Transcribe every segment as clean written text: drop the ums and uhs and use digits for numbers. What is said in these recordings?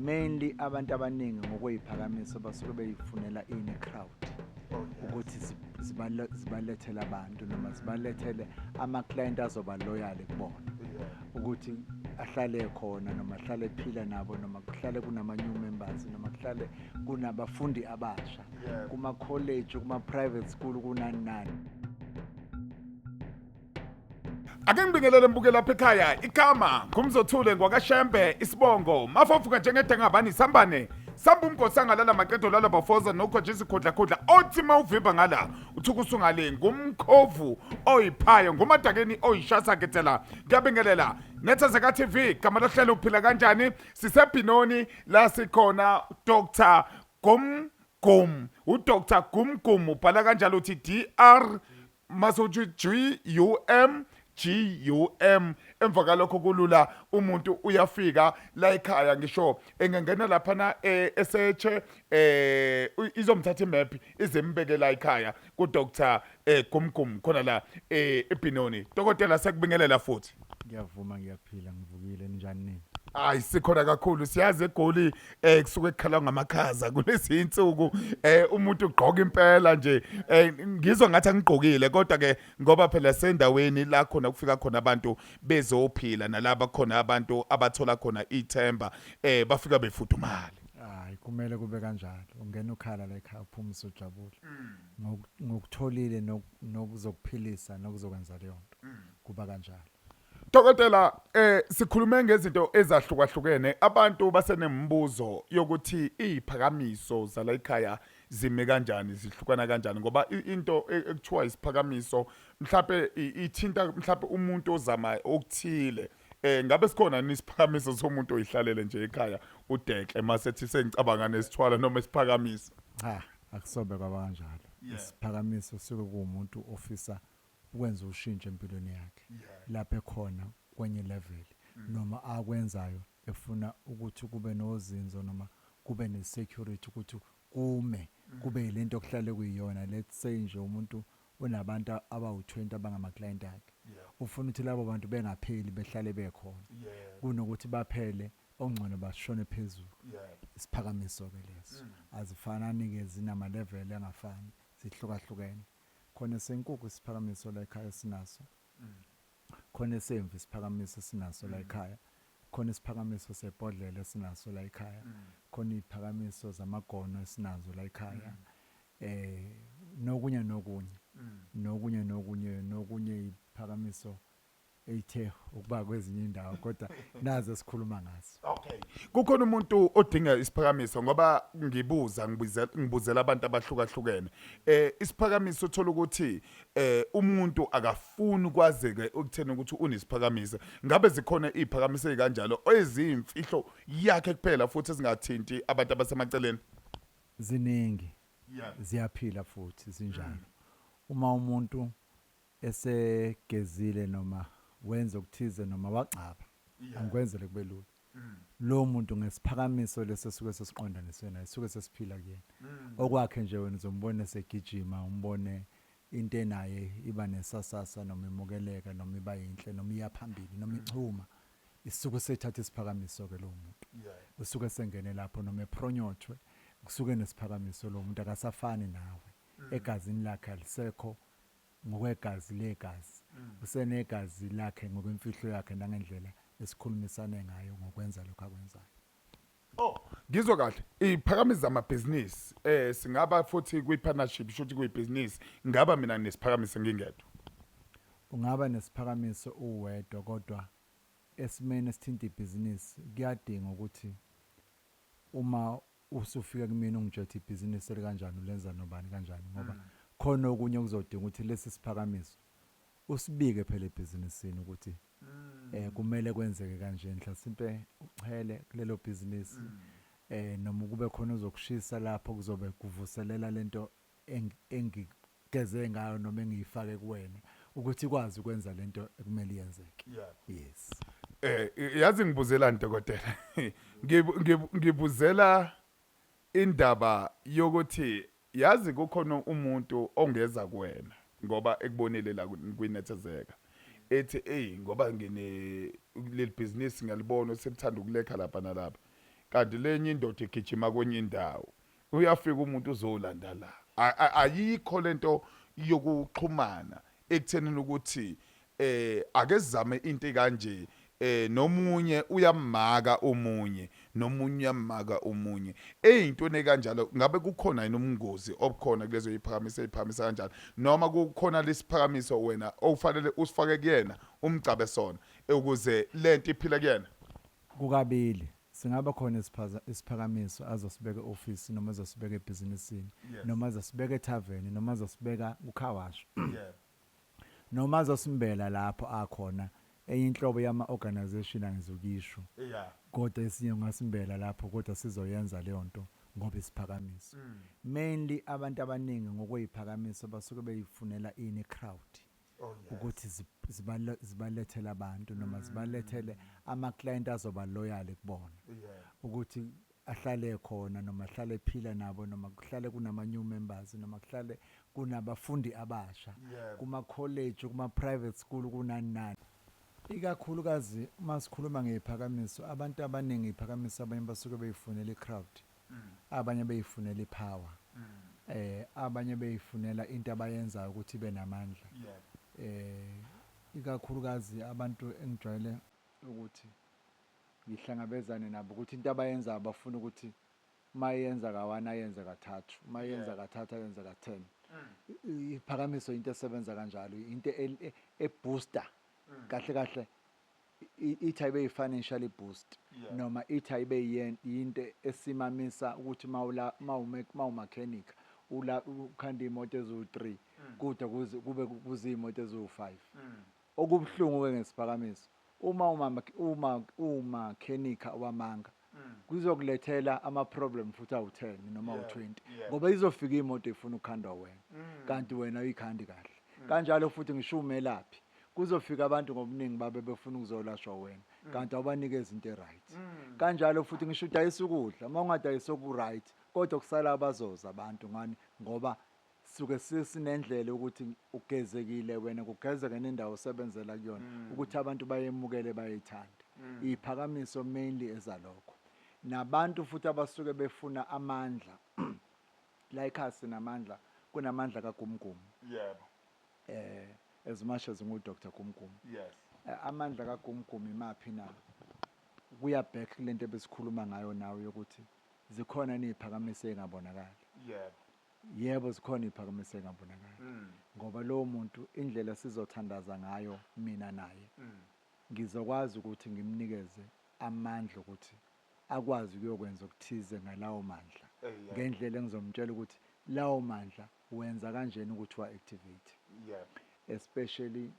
Mainly abantu abaningi ngokweyiphakamiso basuke beyifunela ini crowd ukuthi zibalethele abantu noma zibalethele ama-client azoba loyal kubona, ukuthi ahlale khona noma ahlale ephila nabo noma kuhlale kunama-new members noma kuhlale kunabafundi abasha kuma-college, kuma-private school, kunani nani. Ake ngibingelele mbuke lapha ekhaya. Igama ngumzothule ngwakaShembe, isibongo mafofuka njengedengabani sambane samba umgosi angalala maqedo lala bafoza nokho nje isikhudlakhudla othi mawuvimba ngala uthuka usungale ngumkhovu oyiphayo ngumadakeni oyishasa kethela. Ngiyabingelela Nethezeka TV, gama lohlelo uphila kanjani. Sisebhinoni la sikhona Dr Gum Gum, uDr Gum Gum ubhala kanjalo uthi DR mase uthi G U M G U M. Emva kalokho kulula, umuntu uyafika la ekhaya, ngisho engangena lapha na eseche izomthatha imap izimbeke la ekhaya ku Dr Gumgum khona la eBinoni. Dokotela, sekubingelela futhi. Ngiyavuma, ngiyaphila, ngivukile. Ninjani nini? Hayi, sikhona kakhulu. Siyazi eGoli kusuke kukhala ngamakhaza kulezi insuku, umuntu ugqoka impela nje, ngizwa ngathi angigqokile, kodwa ke ngoba phela sendaweni la khona kufika khona abantu bezophila nalaba khona abantu abathola khona ithemba, bafika befudumale. Hayi, kumele kube kanjalo. Ungena ukhala la ekhaya, uphuma usujabule ngokutholile nokuzokuphilisa nokuzokwenza leyo nto, kuba kanjalo. Dokotela, sikhulume ngezinto ezahlukahlukene. Abantu basenembuzo yokuthi iziphakamiso zala ekhaya zime kanjani, zihlukana kanjani, ngoba into ekuthiwa isiphakamiso mhlawumbe ithinta mhlawumbe umuntu ozama okuthile. Ngabe sikhona yini isiphakamiso somuntu oyihlalele nje ekhaya udekle masethi sengicabanga nesithwala noma isiphakamiso? Cha, akusobe kwaba kanjalo. Isiphakamiso suke kuwumuntu ofisa ukwenza ushintsho empilweni yakhe lapho ekhona kwenye level noma akwenzayo, efuna ukuthi kube nozinzo noma kube ne-security, ukuthi kume kube yilento okuhlale kuyiyona. Let's say nje umuntu unabantu abawu-20 abangama-client akhe, ufuna ukuthi labo bantu bengapheli, behlale bekhona, kunokuthi baphele ongcono bashone phezulu. Isiphakamiso-ke leso. Azifanani-ke, zinama-level angafani, zihlukahlukene. Khona esenkukhu isiphakamiso la ekhaya sinaso, khona esemvu isiphakamiso esinaso la ekhaya, khona isiphakamiso sebhodlela esinaso la ekhaya, khona iziphakamiso zamagono esinazo la ekhaya, nokunye nokunye, nokunye nokunye nokunye, iziphakamiso eyithe ukuba kwezinye indawo, kodwa nazo esikhuluma ngazo. Okay. Kukhona umuntu odinga isiphakamiso, ngoba ngibuza ngibuzela abantu abahlukahlukene. Isiphakamiso uthola ukuthi umuntu akafuni kwazeke ukuthena ukuthi unesiphakamiso. Ngabe zikhona iziphakamiso ezikanjalo eziyimfihlo yakhe kuphela futhi ezingathinti abantu abasemaceleni? Ziningi. Ziyaphila futhi zinjalo. Uma umuntu esegezile noma wenza okuthize noma wagcaba, angikwenzele kube lula, lowo muntu ngesiphakamiso leso esuke sesiqondaniswe naye suke sesiphila kuyena okwakhe nje. Wena uzombona esegijima, umbone into enaye iba nesasasa noma imukeleka noma iba yinhle noma iya phambili noma ichuma. Isuke sethatha isiphakamiso-ke lowo muntu, usuke sengene lapho noma ephronyothwe, kusuke nesiphakamiso. Lowo muntu akasafani nawe, egazini lakhe alisekho ngokwegazi legazi, usenegazi lakhe ngokwemfihlo yakhe nangendlela esikhulumisane ngayo ngokwenza lokho akwenzayo. Oh, ngizwa kahle. Iphakamiso zamabhizinisi. Singaba futhi kwi partnership, shuthi kuyibhizinisi. Ngaba mina nesiphakamiso ngingedwa? Ungaba nesiphakamiso uwedwa, kodwa esimeni esithinta ibhizinisi kuyadinga ukuthi uma usufika kumina ungitshela ukuthi ibhizinisi elikanjani, ulenza nobani, kanjani, ngoba khona okunye okuzodinga ukuthi lesi siphakamiso usibike phela ebhizinisini ukuthi kumele kwenzeke kanje, mhlasimpe uchele kulelo bhizinisi noma kube khona ozokushisa lapho kuzobe kuvuselela lento engigeze ngayo noma engiyifake kuwena ukuthi ikwazi ukwenza lento ekumele iyenzeke. Yes. Yazi ngibuzelani, dokotela? Ngibuzela indaba yokuthi yazi kukhona umuntu ongeza kuwena ngoba ekubonile la kwinethezeka, ethi, "Ey, ngoba ngine leli business, ngiyalibona selithanda ukulekha lapha nalapha. Kanti lenye indoda igijima kwenye indawo. Uyafika umuntu uzolanda la. Ayikho lento yokuxhumana ekuthenini ukuthi ake sizame into ekanje, nomunye uyamaka omunye, nomunye uyamaka omunye. Eyintweni ekanjalo ngabe kukhona yini ubungozi obukhona kulezo yiphakamiso eziphakamisa kanjalo, noma kukhona lesiphakamiso wena okufanele usifake kuyena umgcabe sona ukuze lento iphile kuyena? Kukabili, singaba khona isiphakamiso azosibeka e-ofisi noma azosibeka ebhizinisini noma azosibeka ethaveni noma azosibeka ku-car wash noma azosimbela lapho akhona. Enye inhlobo yama-organisation angizukisho, kodwa esinye ungasimbela lapho, kodwa sizoyenza leyo nto ngoba isiphakamiso. Mainly abantu abaningi ngokweyiphakamiso basuke beyifunela ini? I-crowd. Ukuthi zibalethele abantu noma zibalethele ama-client azoba loyal kubona, ukuthi ahlale khona noma ahlale ephila nabo noma kuhlale kunama-new members noma kuhlale kunabafundi abasha kuma-college, kuma-private school, kunani nani. Ikakhulukazi uma sikhuluma ngeyiphakamiso, abantu abaningi iyiphakamiso abanye basuke beyifunela i-crowd, abanye beyifunela i-power, abanye beyifunela into abayenzayo ukuthi ibe namandla. Ikakhulukazi abantu engijwayele ukuthi ngihlangabezane nabo ukuthi into abayenzayo bafuna ukuthi mayenza ka-1 ayenze kathathu, mayenza kathathu ayenze ka-10. Iphakamiso into esebenza kanjalo, into e-booster kahle kahle, ithi ayibe yi-financially boost noma ithi ayibe yinto esimamisa ukuthi mawumakhenikha ula ukhanda iy'moto eziwu-3 kude kuze kube kuziy'moto eziwu-5. Okubuhlungu-ke ngesiphakamiso, uma umakhenikha wamanga, kuzokulethela ama-problem futhi awu-10 noma awu-20, ngoba izofika imoto ifuna ukukhandwa wena kanti wena uyikhandi kahle. Kanjalo futhi ngisho umelaphi, kuzofika abantu ngobuningi babe befuna ukuzolashwa wena kanti awubanikezi into e-right. Kanjalo futhi ngisho udayisa ukudla, uma ungadayisi oku-right kodwa kusala abazoza abantu. Ngani? Ngoba suke sinendlela ukuthi ugezekile wena, kugezeke nendawo osebenzela kuyona, ukuthi abantu bayemukele, bayithande. Iphakamiso mainly ezalokho. Nabantu futhi abasuke befuna amandla, la ekhaya sinamandla, kunamandla kaGumgumu. As much as ngu Dr Gumgumu. Amandla kaGumgumu imaphi na? Kuya back kulento ebesikhuluma ngayo nawe yokuthi zikhona neziphakamiso ezingabonakali. Yebo, zikhona iziphakamiso ezingabonakali. Ngoba lowo muntu indlela sizothandaza ngayo mina naye, ngizokwazi ukuthi ngimnikeze amandla ukuthi akwazi ukuyokwenza okuthize ngalawo mandla, ngendlela engizomtshela ukuthi lawo mandla wenza kanjena ukuthi wa-activate. Especially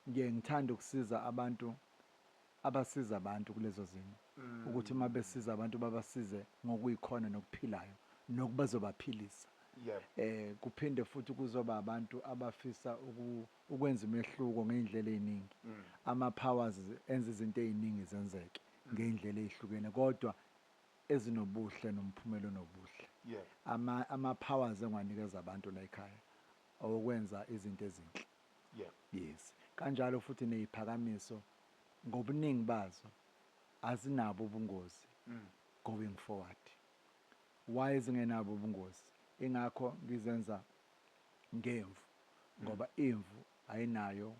ngiye ngithanda ukusiza abantu abasiza abantu kulezo zimo, ukuthi uma besiza abantu babasize ngokuyikhona nokuphilayo nokubazobaphilisa. Kuphinde futhi kuzoba abantu abafisa ukwenza umehluko ngey'ndlela ey'ningi. Ama-powers enza izinto ey'ningi zenzeke ngey'ndlela ey'hlukene kodwa ezinobuhle nomphumela onobuhle. Ama-powers engiwanikeza abantu la ekhaya awokwenza izinto ezinhle. Yes. Kanjalo futhi neyiphakamiso ngobuningi bazo azinabo ubungozi going forward. Why zingenabo ubungozi? Ingakho ngizenza ngemvu, ngoba imvu ayinayo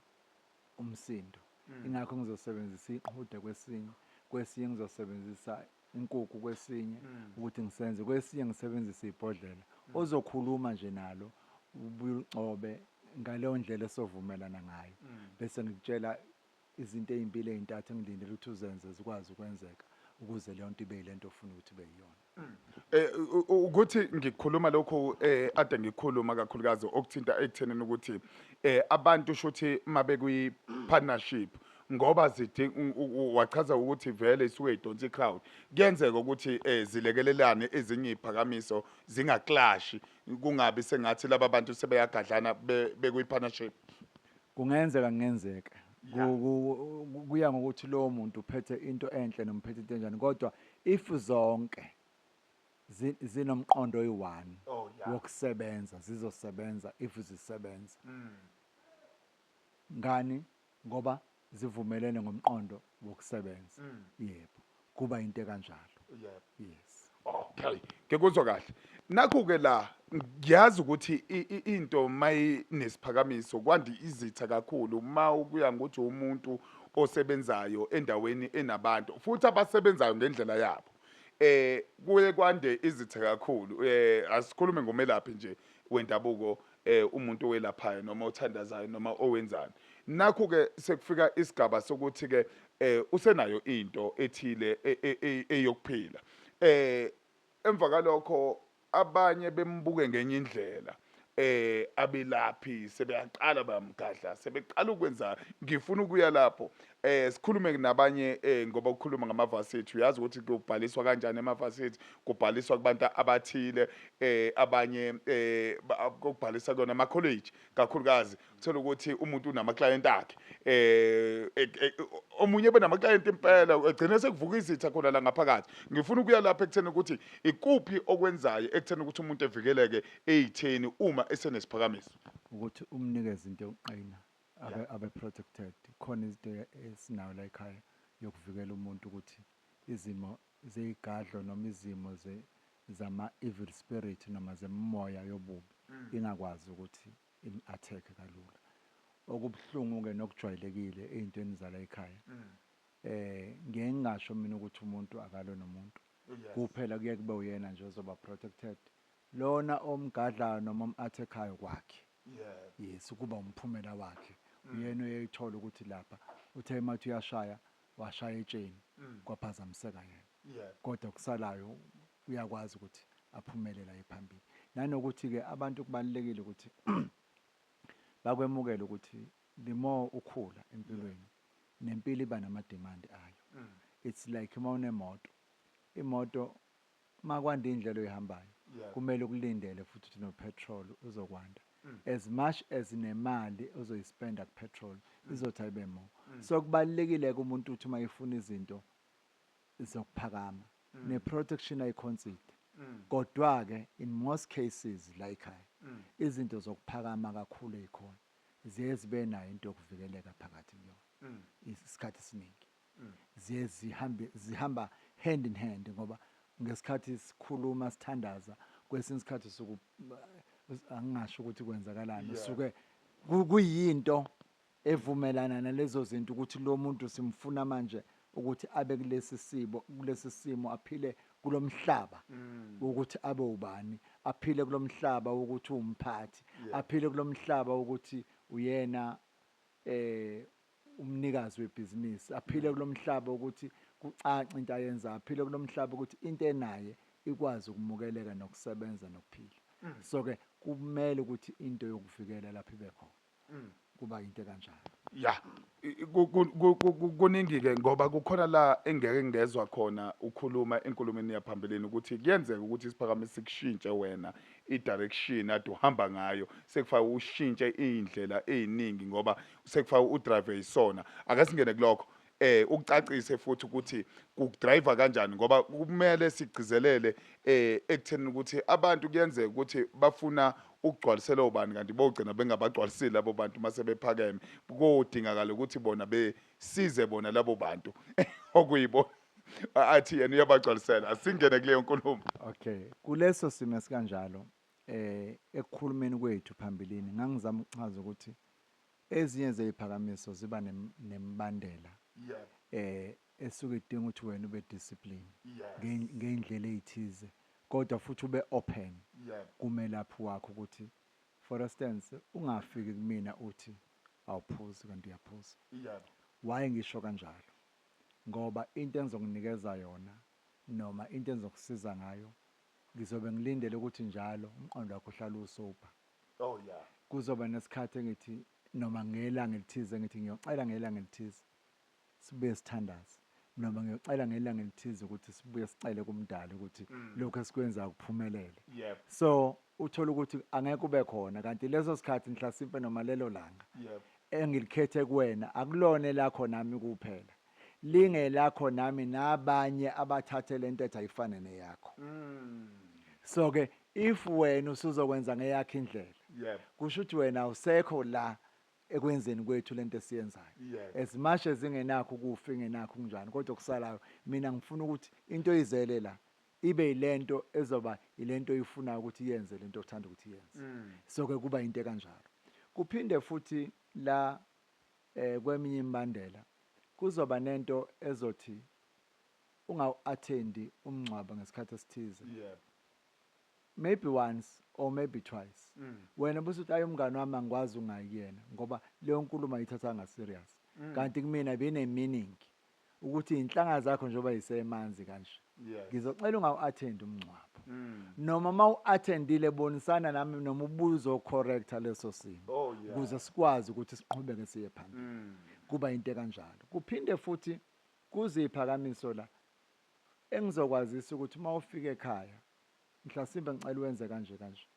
umsindo. Ingakho ngizosebenzisa iqhude kwesinye, kwesinye ngizosebenzisa inkukhu, kwesinye ukuthi ngisenze, kwesinye ngisebenzise ibhodlela ozokhuluma nje nalo, ubuye ugcobe ngaleyo ndlela esovumelana ngayo, bese ngikutshela izinto ey'mbili ey'ntathu engilindele ukuthi uzenze zikwazi ukwenzeka ukuze leyo nto ibe yilento ofuna ukuthi ibe yiyona. Ukuthi ngikhuluma lokhu ade ngikhuluma kakhulukazi okuthinta ekuthenini ukuthi abantu shuthi mabe partnership, ngoba zidinga, wachaza ukuthi vele isuke idonsa i-crowd, kuyenzeka ukuthi zilekelelane ezinye iziphakamiso, zingaclash, kungabi sengathi laba bantu sebeyagadlana bekwi-partnership. Kungenzeka, kungenzeka. Kuya ngokuthi lowo muntu uphethe into enhle noma uphethe into enjani, kodwa if zonke zinomqondo oyi-one wokusebenza, zizosebenza if zisebenza. Ngani? Ngoba zivumelene ngomqondo wokusebenza. Yebo, kuba into ekanjalo. Yes. Okay, ngikuzwa kahle. Nakhu-ke la ngiyazi ukuthi into mayinesiphakamiso kwandi izitha kakhulu uma ukuya ngokuthi umuntu osebenzayo endaweni enabantu futhi abasebenzayo ngendlela yabo. Kuye kwande izitha kakhulu. Asikhulume ngomelaphi nje wendabuko, umuntu owelaphayo noma othandazayo noma owenzani. Nakhu ke sekufika isigaba sokuthi ke usenayo into ethile eyokuphila. Emva kalokho abanye bembuke ngenye indlela, abelaphi sebeyaqala bayamgadla, sebeqala ukwenza. Ngifuna ukuya lapho sikhulume nabanye, ngoba ukukhuluma ngamavasithi, uyazi ukuthi kubhaliswa kanjani emavasithi, kubhaliswa kubantu abathile, abanye kokubhalisa kuyona ama college kakhulukazi. Uthola ukuthi umuntu unama client akhe, omunye benama client impela, egcine sekuvuka izitha khona la ngaphakathi. Ngifuna ukuya lapha ekutheni ukuthi ikuphi okwenzayo ekutheni ukuthi umuntu evikeleke eyitheni uma esenesiphakamiso. Ukuthi umnikeze into yokuqina, abe protected. Khona izinto esinayo la ekhaya yokuvikela umuntu ukuthi izimo zeyigadlo noma izimo zama evil spirit noma zemoya yobubi ingakwazi ukuthi im-attack kalula. Okubuhlungu ke nokujwayelekile ey'ntweni zala ekhaya, ngeke ngingasho mina ukuthi umuntu akalwe nomuntu kuphela, kuye kube uyena nje ozoba protected, lona omgadlayo noma om-attack-ayo kwakhe. Yes, kuba umphumela wakhe, uyena uyayithola ukuthi lapha uthe mathi uyashaya, washaya etsheni, kwaphazamiseka yena, kodwa kusalayo uyakwazi ukuthi aphumelele aye phambili. Nanokuthi-ke abantu kubalulekile ukuthi bakwemukele ukuthi the more ukhula empilweni, nempilo iba nama-demand ayo. It's like uma unemoto, imoto makwanda indlela oyihambayo, kumele ukulindele futhi ukuthi no-petrol uzokwanda, as much as nemali ozoyispenda ku-petrol izothi ayibe more. So kubalulekile-ke umuntu ukuthi uma efuna izinto zokuphakama, ne-protection ayiconsider. Kodwa-ke in most cases la ekhaya, izinto zokuphakama kakhulu ey'khona ziye zibe nayo into yokuvikeleka phakathi kuyona. Isikhathi esiningi ziye zihambe, zihamba hand in hand, ngoba ngesikhathi sikhuluma, sithandaza, kwesinye isikhathi suku angingasho ukuthi kwenzakalani, usuke kuyinto evumelana nalezo zinto ukuthi lo muntu simfuna manje ukuthi abe kulesi sibo, kulesi simo, aphile kulomhlaba ukuthi abe ubani, aphile kulomhlaba ukuthi umphathi, aphile kulomhlaba ukuthi uyena umnikazi webhizinisi, aphile kulomhlaba ukuthi kucace into ayenza, aphile kulomhlaba ukuthi into enaye ikwazi ukumukeleka nokusebenza nokuphila. So ke kumele ukuthi into yokuvikela lapho ibe khona, kuba into kanjalo. Ya, kuningi ke, ngoba kukhona la engeke ngezwa khona ukhuluma enkulumeni yaphambilini ukuthi kuyenzeka ukuthi isiphakamiso sikushintshe wena i-direction ade uhamba ngayo, sekufake ushintshe iy'ndlela ey'ningi ngoba sekufake udrive yisona. Ake singene kulokho, ukucacise futhi ukuthi kudrive kanjani, ngoba kumele sigcizelele ekutheni ukuthi abantu kuyenzeka ukuthi bafuna ukugcwalisela obani, kanti bogcina bengabagcwalisile labo bantu mase bephakeme. Kodingakala ukuthi bona besize bona labo bantu okuyibona athi yena uyabagcwalisela. Asingene kuleyo nkulumo. Okay, kuleso simo esikanjalo, ekukhulumeni kwethu phambilini ngangizama ukuchaza ukuthi ezinye zeziphakamiso ziba nemibandela esuke idinga ukuthi wena ube discipline ngeindlela ezithize, kodwa futhi ube open kumelaphi wakho ukuthi, for instance, ungafiki kumina uthi awuphuzi kanti uyaphuza. Why ngisho kanjalo? Ngoba into engizokunikeza yona noma into engizokusiza ngayo, ngizobe ngilindele ukuthi njalo umqondo wakho uhlale usober. Kuzoba nesikhathi engithi noma ngelanga elithize ngithi ngiyocela ngelanga elithize sibuye sithandaze, noma ngiyocela ngelanga elithize ukuthi sibuye sicele kumdali ukuthi lokho esikwenzayo kuphumelele. So uthola ukuthi angeke ube khona, kanti leso sikhathi mhlasimpe noma lelo langa engilikhethe kuwena akulona elakho nami kuphela, lingelakho nami nabanye abathathe lento ethi ayifane neyakho. So ke if wena usuzokwenza ngeyakho indlela, kusho ukuthi wena awusekho la. Ekwenzeni kwethu lento esiyenzayo, as much as ingenakho ukufa, ingenakho kunjani, kodwa kusalayo mina ngifuna ukuthi into izele la ibe yilento ezoba ilento oyifunayo ukuthi iyenze lento othanda ukuthi iyenze. So ke kuba into ekanjalo. Kuphinde futhi la kweminye imibandela kuzoba nento ezothi ungawu-attendi umngcwabo ngesikhathi esithize, maybe once or maybe twice. Wena busuthi, "Ayi, umngane wami, angikwazi ungayi kuyena," ngoba leyo nkulumo ayithathanga serious, kanti kumina bine meaning ukuthi inhlanga zakho njengoba yisemanzi kanje, ngizocela ungawu-attend umngcwabo, noma uma u-attendile bonisana nami noma ubuzo correcta leso simo, ukuze sikwazi ukuthi siqhubeke siye phambili. Kuba into kanjalo. Kuphinde futhi kuziphakamiso la engizokwazisa ukuthi uma ufika ekhaya, mhlasimbe ngicela wenze kanje kanje.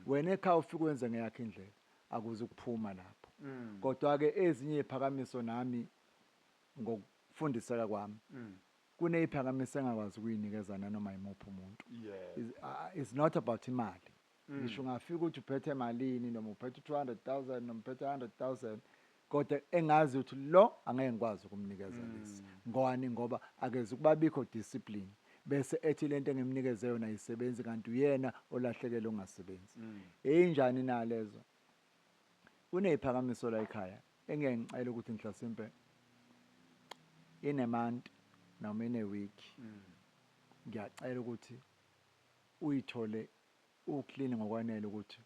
Wena ekhaya ufike wenze ngeyakho indlela, akuze ukuphuma lapho. Kodwa ke ezinye iziphakamiso nami ngokufundiseka kwami, kuneziphakamiso engakwazi ukuyinikeza nanoma yimuphi umuntu. It's not about imali. Ngisho ungafika ukuthi uphethe malini, noma uphethe 200,000, noma uphethe 100,000, kodwa engazi ukuthi lo angeke ngikwazi ukumnikeza lesi. Ngowani? Ngoba akeze ukubabikho discipline bese ethi lento engimnikeze yona ayisebenzi, kanti uyena olahlekele ongasebenzi. Eyinjani nalezo? Kuneziphakamiso la ekhaya engeke ngicela ukuthi mhlasimpe in a month noma in a week, ngiyacela ukuthi uyithole uclean ngokwanele ukuthi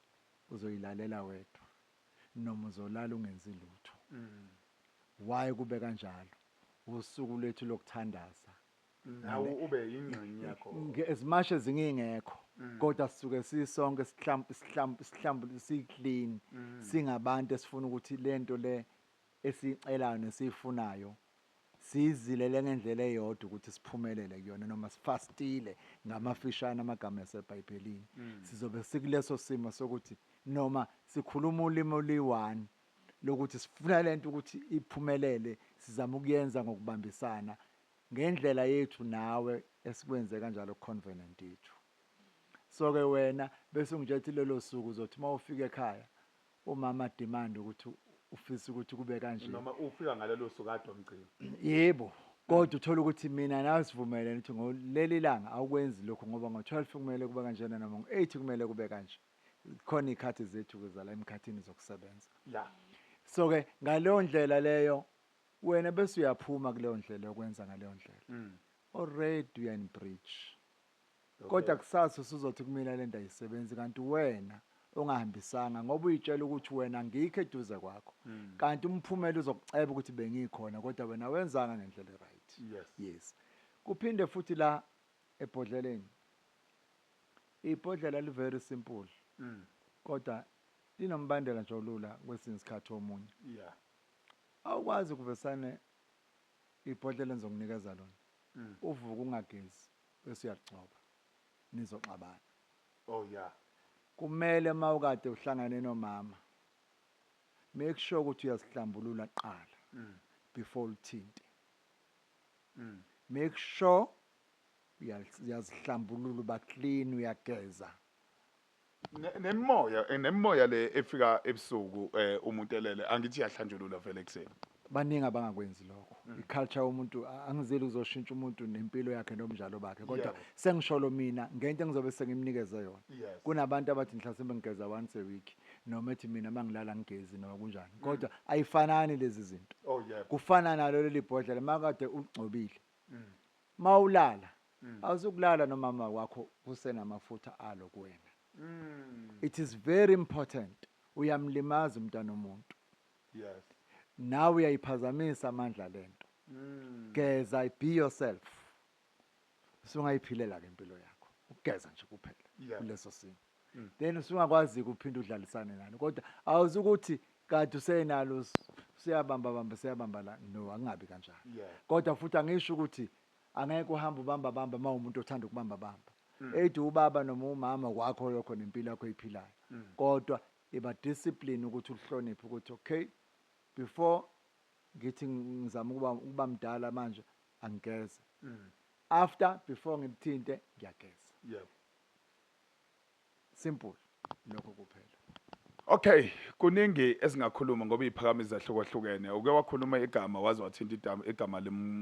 uzoyilalela wedwa noma uzolala ungenzi lutho. Why kube kanjalo? Usuku lwethu lokuthandaza. Nawe ube yingxenye yakho. As much as ngingekho, kodwa sisuke sisonke sihlambu sihlambu sihlambu si-clean, singabantu esifuna ukuthi lento le esiyicelayo nesiyifunayo sizilele ngendlela eyodwa ukuthi siphumelele kuyona, noma sifastile ngamafishane amagama aseBhayibhelini. Sizobe sikuleso simo sokuthi noma sikhuluma ulimi oluyi-one lokuthi sifuna lento ukuthi iphumelele, sizama ukuyenza ngokubambisana ngendlela yethu nawe esikwenze kanjalo covenant yethu. So ke wena bese ungitshela ukuthi lelo suku uzothi uma ufika ekhaya umama demand ukuthi ufisa ukuthi kube kanje. Noma ufika ngalelo suku kade umgcina. Yebo, kodwa uthola ukuthi mina nawe sivumelene ukuthi ngoleli langa awukwenzi lokhu, ngoba ngo-12 kumele kube kanjena noma ngo-8 kumele kube kanje. Khona iy'khathi zethu zala emkhathini zokusebenza. So ke ngaleyo ndlela leyo wena bese uyaphuma kuleyo ndlela yokwenza ngaleyo ndlela, already uya in breach. Kodwa kusasa usuzothi kumina lento ayisebenzi, kanti wena ongahambisanga ngoba uyitshela ukuthi wena ngikho eduze kwakho, kanti umphumela uzokuceba ukuthi bengikhona kodwa wena wenzanga ngendlela right. Yes, kuphinde futhi la ebhodleleni, ibhodlela li very simple, kodwa linombandela nje olula kwesinye isikhathi omunye. Awukwazi ukuvesane ibhodlela engizokunikeza lona, uvuke ungagezi bese uyaligcoba, nizoxabana. Kumele uma ukade uhlangane nomama, make sure ukuthi uyazihlambulula kuqala before ulithinte. Make sure uyazihlambulula, uba clean, uyageza. Nemimoya le efika ebusuku umuntu elele, angithi iyahlanjululwa vele ekuseni? Baningi abangakwenzi lokho. I-culture yomuntu, angizeli uzoshintsha umuntu nempilo yakhe nobunjalo bakhe, kodwa sengisholo mina ngento engizobe sengimnikeze yona. Kunabantu abathi mhlasimbe ngigeza once a week, noma ethi mina mangilala ngigezi noma kunjani, kodwa ayifanani lezi zinto. Kufana nalo leli bhodlela, makade ugcobile, mawulala awuzukulala nomama wakho kusenamafutha alo kuwena. It is very important. Uyamlimaza umntwana omuntu. Nawe uyayiphazamisa amandla lento. Geza, be yourself, usungayiphilela ke impilo yakho, ukugeza nje kuphela kuleso simo. Then usungakwazi ukuphinda udlalisane nalo, kodwa awuzukuthi kade usenalo usuyabamba bamba, usuyabamba la. No, akungabi kanjalo. Kodwa futhi angisho ukuthi angeke uhambe ubamba bamba uma umuntu othanda ukubamba bamba, ethi ubaba noma umama kwakho lokho nempilo yakho oyiphilayo, kodwa iba discipline ukuthi uhloniphe ukuthi okay, before ngithi ngizama ukuba mdala manje, angigeze, after before ngilithinte ngiyageza. Simple, lokho kuphela. Okay, kuningi esingakhuluma ngoba iziphakamiso zahlukahlukene. Uke wakhuluma igama waze wathinta igama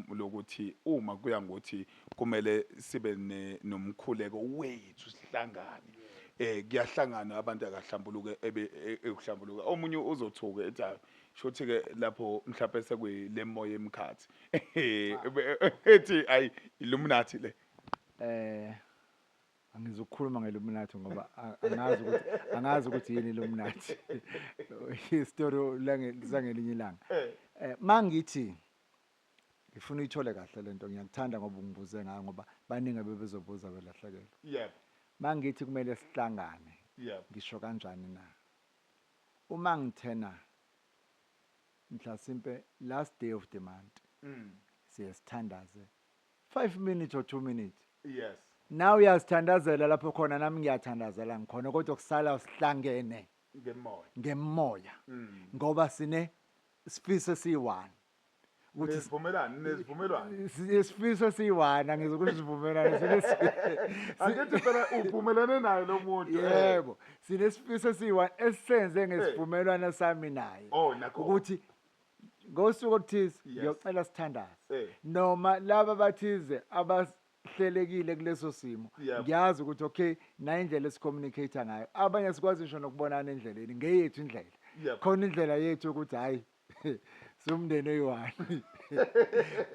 lokuthi uma kuya ngokuthi kumele sibe nomkhuleko wethu sihlangane. Kuyahlangana abantu akahlambuluke ebe ekuhlambuluka. Omunye uzothuka ethi hayi, shuthi ke lapho mhlawumbe sekuyilemoya emkhathi. Ethi ayi Illuminati le. Angizukukhuluma ngeLuminati ngoba angazi ukuthi yini iLuminati. Isitori sangelinye ilanga. Mangithi ngifuna uyithole kahle lento, ngiyakuthanda ngoba ungibuze ngayo, ngoba baningi abebezobuza belahlekelwa. Mangithi kumele sihlangane, ngisho kanjani na? Uma ngithena mhlasimpe last day of the month, siye sithandaze 5 minutes or 2 minutes. Nawe uyazithandazela lapho khona, nami ngiyathandazela ngikhona, kodwa kusala sihlangene ngemoya. Ngemoya. Ngoba sine sifiso esiyi-one. Ukuthi Nesivumelwano, nesivumelwano. Isifiso esiyi-one, angizukusivumelana Angithi phela uphumelene naye lo muntu. Yebo, sinesifiso esiyi-one esisenze ngesivumelwano sami naye. Oh, nakho. Ukuthi ngosuku oluthize ngiyocela sithandaze. Noma laba bathize abahlelekile kuleso simo. Ngiyazi ukuthi okay, nayi indlela esicommunicate ngayo. Abanye sikwazi ngisho nokubonana endleleni, ngeyethu indlela. Khona indlela yethu ukuthi hayi siwumndeni oyi-one.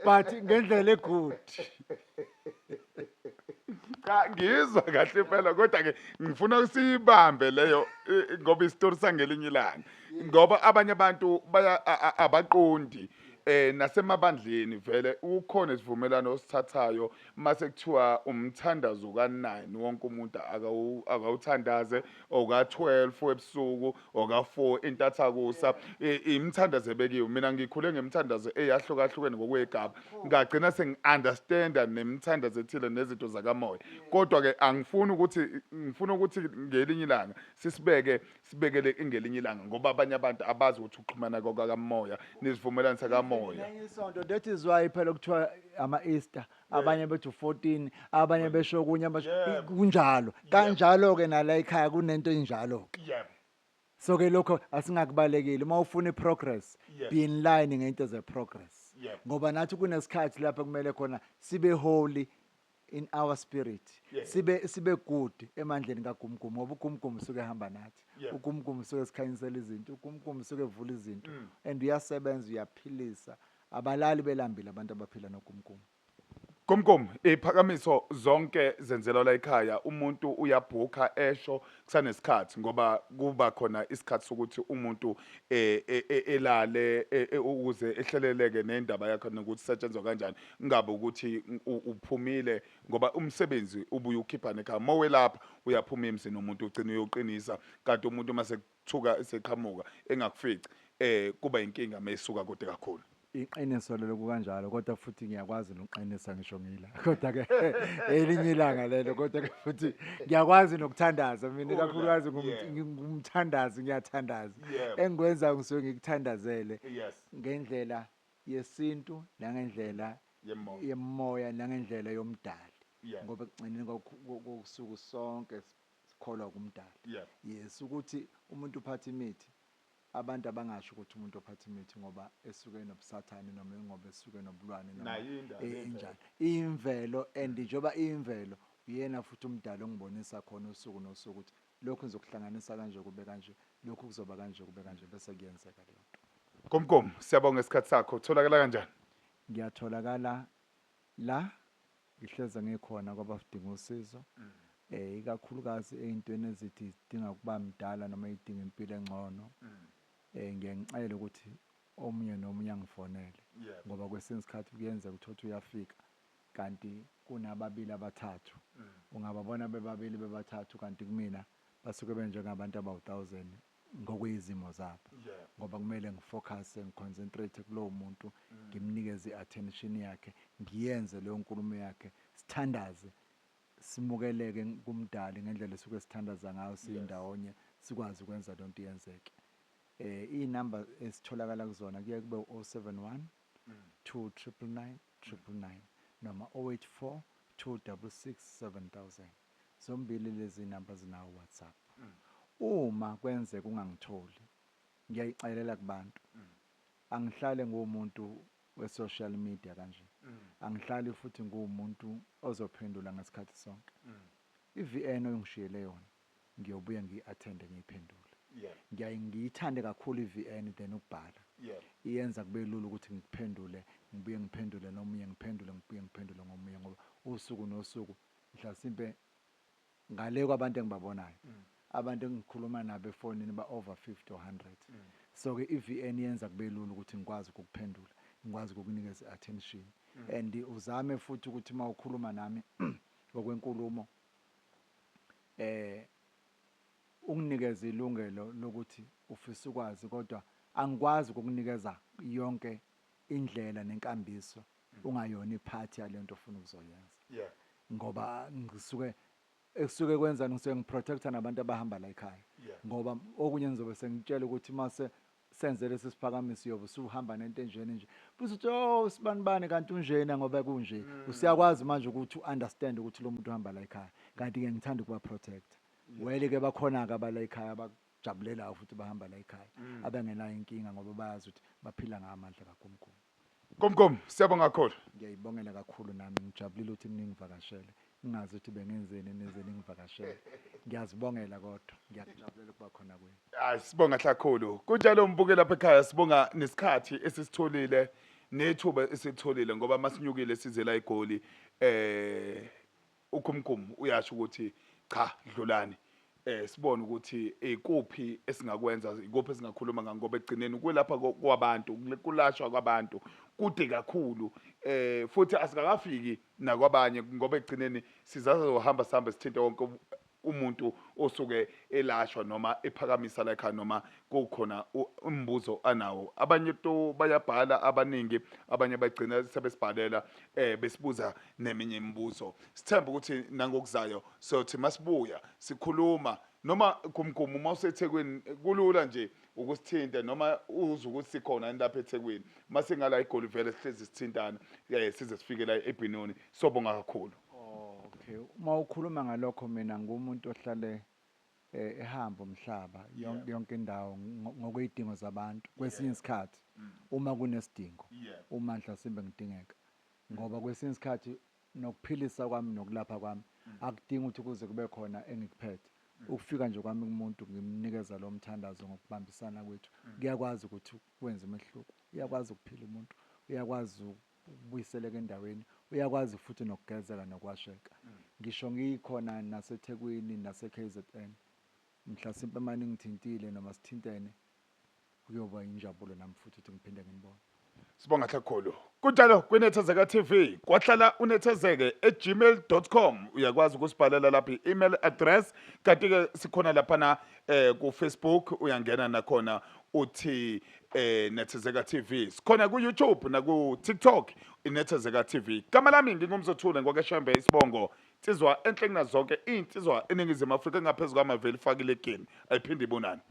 But ngendlela egood. Cha, ngizwa kahle phela, kodwa ke ngifuna siyibambe leyo ngoba isitori sangelinye ilanga. Ngoba abanye abantu baya abaqondi nasemabandleni vele ukhona isivumelwano osithathayo mase kuthiwa umthandazo ka9 wonke umuntu akawuthandaze, oka12 ebusuku, oka4 intathakusa, imithandazo ebekiwe. Mina ngikhule ngemithandazo eyahlukahlukene ngokwegaba, ngagcina sengi-understanda nemithandazo ethile nezinto zakamoya. Kodwa ke angifuni ukuthi, ngifuna ukuthi ngelinye ilanga sisibeke, sibekele ingelinye ilanga, ngoba abanye abantu abazi ukuthi ukuxhumana kwakamoya nesivumelwano sakamoya. Enye isonto, that is why phela kuthiwa ama-Easter, abanye bethi u-14, abanye besho okunye, abasho kunjalo. Kanjalo ke nala ekhaya kunento enjalo ke. So ke lokho asingakubalekeli. Uma ufuna i-progress, be in line ngento ze-progress. Ngoba nathi kunesikhathi lapho kumele khona sibe holy in our spirit. Sibe good emandleni kaGumgum, ngoba uGumgum usuke ehamba nathi. UGumgum usuke esikhanyisela izinto, uGumgum usuke evula izinto. And uyasebenza, uyaphilisa. Abalali belambile abantu abaphila noGumgum. Gumgum, iphakamiso zonke zenzelwa la ekhaya. Umuntu uyabhukha esho kusanesikhathi, ngoba kuba khona isikhathi sokuthi umuntu elale ukuze ehleleleke nendaba yakhe nokuthi setshenzwa kanjani. Ngabe ukuthi uphumile ngoba umsebenzi ubuye ukhipha nekhaya. Mowelapha uyaphuma emzini umuntu ugcina uyoqinisa, kanti umuntu mase kuthuka eseqhamuka engakufici kuba inkinga mayisuka kude kakhulu. Iqiniso lelo, kukanjalo, kodwa futhi ngiyakwazi nokuqinisa ngisho ngila. Kodwa ke elinye ilanga lelo, kodwa ke futhi ngiyakwazi nokuthandaza mina, ikakhulukazi ngumthandazi, ngiyathandaza. Engikwenzayo ngisuke ngikuthandazele ngendlela yesintu nangendlela Yemoya. Yemoya nangendlela yomdali. Ngoba ekugcineni kokusuku sonke sikholwa kumdali. Yes, ukuthi umuntu uphatha imithi, abantu abangasho ukuthi umuntu ophatha imithi ngoba esuke enobusathane noma ngoba esuke nobulwane noma Nayo indaba imvelo. Injani imvelo, and njengoba imvelo uyena futhi umdali ongibonisa khona usuku nosuku ukuthi lokhu ngizokuhlanganisa kanje kube kanje, lokhu kuzoba kanje kube kanje, bese kuyenzeka leyo nto. Gumgum, siyabonga isikhathi sakho. Utholakala kanjani? Ngiyatholakala la ngihleze ngikhona kwabadinga usizo, ikakhulukazi ey'ntweni ezithi zidinga ukuba mdala noma ey'dinga impilo engcono. Ngiye ngicele ukuthi omunye nomunye angifonele, ngoba kwesinye isikhathi kuyenzeka uthole ukuthi uyafika kanti kunababili abathathu, ungababona bebabili bebathathu, kanti kumina basuke benjengabantu abawu-1000 ngokwezimo zabo, ngoba kumele ngifocus, ngiconcentrate kulowo muntu, ngimnikeze i-attention yakhe, ngiyenze leyo nkulumo yakhe, sithandaze, simukeleke kumdali ngendlela esuke sithandaza ngayo siyindawonye, sikwazi ukwenza lento iyenzeke. Iy'namba esitholakala kuzona kuye kube u-071 2 999 999 noma 084 266 7000. Zombili lezi namba zinawo WhatsApp. Uma kwenzeka ungangitholi, ngiyayixelela kubantu. Angihlale nguwumuntu we-social media kanje. Angihlali futhi nguwumuntu ozophendula ngasikhathi sonke. I-VN oyingishiyele yona ngiyobuya ngiyi-attende ngiyiphendule. Ngiyaye ngiyithande kakhulu i-VN than ukubhala. Iyenza kube lula ukuthi ngikuphendule, ngibuye ngiphendule nomunye, ngiphendule ngibuye ngiphendule ngomunye ngoba usuku nosuku mhlasimpe ngale kwabantu engibabonayo abantu engikhuluma nabo efonini ba-over 50 or 100. So-ke i-VN yenza kube lula ukuthi ngikwazi ukukuphendula, ngikwazi ukukunikeza i-attention and uzame futhi ukuthi uma ukhuluma nami ngokwenkulumo unginikeze ilungelo lokuthi ufisa ukwazi, kodwa angikwazi ukukunikeza yonke indlela nenkambiso ungayona iphathi yalento ofuna ukuzoyenza. Ngoba ngisuke ekusuke kwenzani, ngisuke ngiprotecta nabantu abahamba la ekhaya. Ngoba okunye ngizobe sengitshela ukuthi mase senze lesi siphakamiso uyobe usuhamba nento enjena nje, bese uthi oh sibanibani kanti unjena ngoba kunje. Usiyakwazi manje ukuthi u-understand ukuthi lo muntu uhamba la ekhaya, kanti-ke ngithanda ukuba protecta. Well-ke bakhona-ke abala ekhaya abajabulelayo futhi bahamba la ekhaya abengenayo inkinga ngoba bayazi ukuthi baphila ngamandla kaGumgum. Gumgum, siyabonga kakhulu. Ngiyayibongela kakhulu nami, ngijabulile ukuthi ningivakashele. Ngingazi ukuthi bengenzeni nize ningivakashele. Ngiyazibongela kodwa ngiyakujabulela ukuba khona kwenu. Hayi, sibonga kakhulu. Kunjalo mbuke lapha ekhaya, sibonga nesikhathi esisitholile nethuba esitholile ngoba masinyukile size la eGoli uGumgum uyasho ukuthi cha dlulani sibone ukuthi ikuphi esingakwenza, ikuphi esingakhuluma ngakho ngoba ekugcineni kulapha kwabantu kulashwa kwabantu kude kakhulu futhi asikakafiki nakwabanye ngoba ekugcineni sizazohamba sihambe sithinte wonke umuntu osuke elashwa noma ephakamisa la ekhaya noma kukhona umbuzo anawo. Abanye to bayabhala abaningi, abanye bagcina sebesibhalela besibuza neminye imibuzo. Sithemba ukuthi nangokuzayo sothi masibuya sikhuluma noma Gumgum uma useThekwini kulula nje ukusithinta noma uzwe ukuthi sikhona yini lapha eThekwini. Masingala eGoli vele sihlezi sithintana size sifike la eBenoni. Sobonga kakhulu. Okay, uma ukhuluma ngalokho mina ngumuntu ohlale ehamba umhlaba yonke indawo ngokwey'dingo zabantu. Kwesinye isikhathi uma kunesidingo, uma mhlasimbe ngidingeka, ngoba kwesinye isikhathi nokuphilisa kwami nokulapha kwami akudingi ukuthi kuze kube khona engikuphethe. Ukufika nje kwami kumuntu ngimnikeza lo mthandazo ngokubambisana kwethu kuyakwazi ukuthi kwenze umehluko. Uyakwazi ukuphila umuntu, uyakwazi ukubuyiseleka endaweni, uyakwazi futhi nokugezeka nokwasheka. Ngisho ngikhona naseThekwini nase-KZN, mhlasimpe uma ningithintile noma sithintene kuyoba injabulo nami futhi ukuthi ngiphinde nginibone. Sibonga kakhulu. Kunjalo kwiNethezeka TV, kwahlala unethezeke @gmail.com uyakwazi ukusibhalela lapha i-email address, kanti-ke sikhona laphana ku-Facebook, uyangena nakhona uthi Nethezeka TV. Sikhona ku-YouTube naku-TikTok iNethezeka TV. Gama lami nginguMzothule ngwakashembe isibongo insizwa enhle kunazonke insizwa eNingizimu Afrika engaphezu kwamaveli ifakile egeni ayiphinde ibonane.